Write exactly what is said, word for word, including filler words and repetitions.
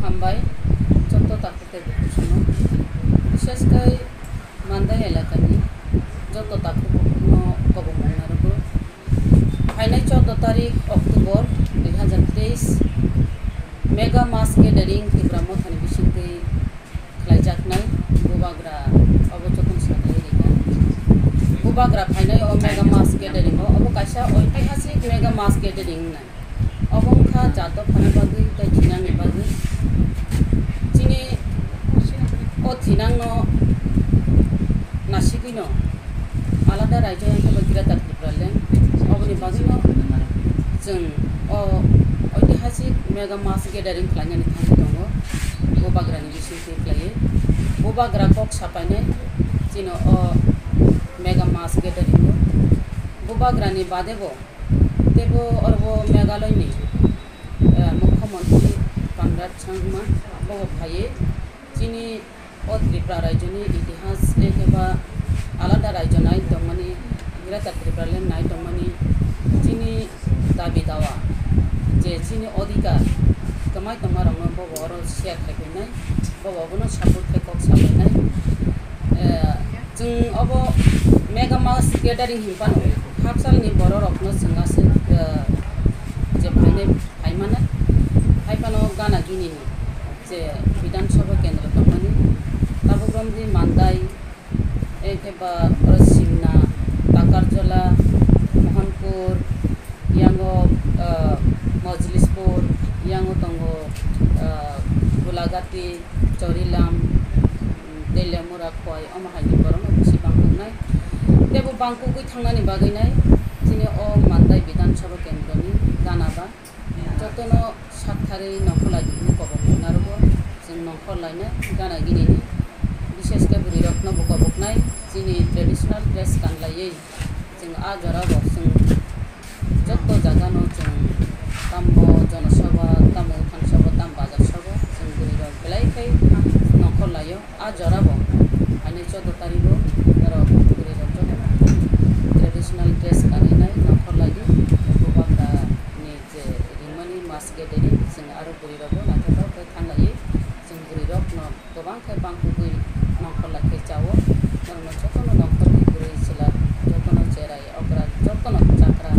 Hambai, joto takhuk tei bukhuk songno, bishesh khe Mandai elakani joto takhuk bukhukno kobongmung narwgo. Phainai chordo tarik October dui hazar teis, Mega Mass Gathering Tipra Mothani bisingtwi khlaijaknai bubagra, obo jotono sakhlai rikha. Bubagra phainai o Mega Mass Gathering o, obo kaisa oitihasik Mega Mass Gathering wngnai. Obo wngkha jat dophani bagwi tei thinangni bagwi. Chini o thinangno nasigwino alada raijayang khe bo Greater Tipraland. Oboni bagwino chwng o oitihasik Mega Mass Gathering khlainani thangwi tongo, bubagrani bisingtwi khlaiwi. Bubagra kok sapainai chini o Mega Mass Gathering o. Bubagrani badebo teibo oro bo Meghalaya ni, eh, Mukhyamantri Conrad Sangma bo phaiwi chini o Tripura raijo ni itihas tei khe ba alada raijo nai tongmani, Greater Tipraland nai tongmani chini dabi dawa je chini odhikar kwmai tongma rokno bo bo oro share khai phainai, bo bo abono support khai kok sa phainai. Eh, chwng obo Mega Mass Gathering hinphano hakchalni bororokno chwng aswk, eh, je phainai phaimana, haiphano gana ginini je Bidhan Sabha kendro tongmani, tabuk romdi Mandai, enkhe ba oro Simna, Takarjala, Mohanpur, yango, ah, Mojlispur, yango tongo, ah, Gulagati, Chorilam, mm, Teliamura, Khowai, omo haini borokno bisi bangkuknai. Teibo bangkugwi thangnani bagwinai chini o Mandai Bidhan Sabha kendroni gana ba. Jotono saktharwi nongkhorlai hinwi kobok narwgo, chwng nongkhorlainai gana ginini. Bishesh khe bwrwirokno bo koboknai chini traditional dress kanlaiwi chwng a jorao chwng joto jagano chwng tamo jonosabha, tamo uthan sabha, tamo bazar sabha chwng bwrwirok belai khe nongkhorlaio. A jorabo, ani chordo tarigo, norok bwrwirok jotono traditional dress kanwi nai nongkhor lagi, bubagra ni je ringmani mass gathering, chwng aro bwrwirokbo naithotok khe thanglaiwi, chwng bwrwirokno kwbang khe bangkugwi nongkhor lai khe chao, norokno jotono nongkhorni bwrwi chwla, jotono cherai okra, jotono chakra,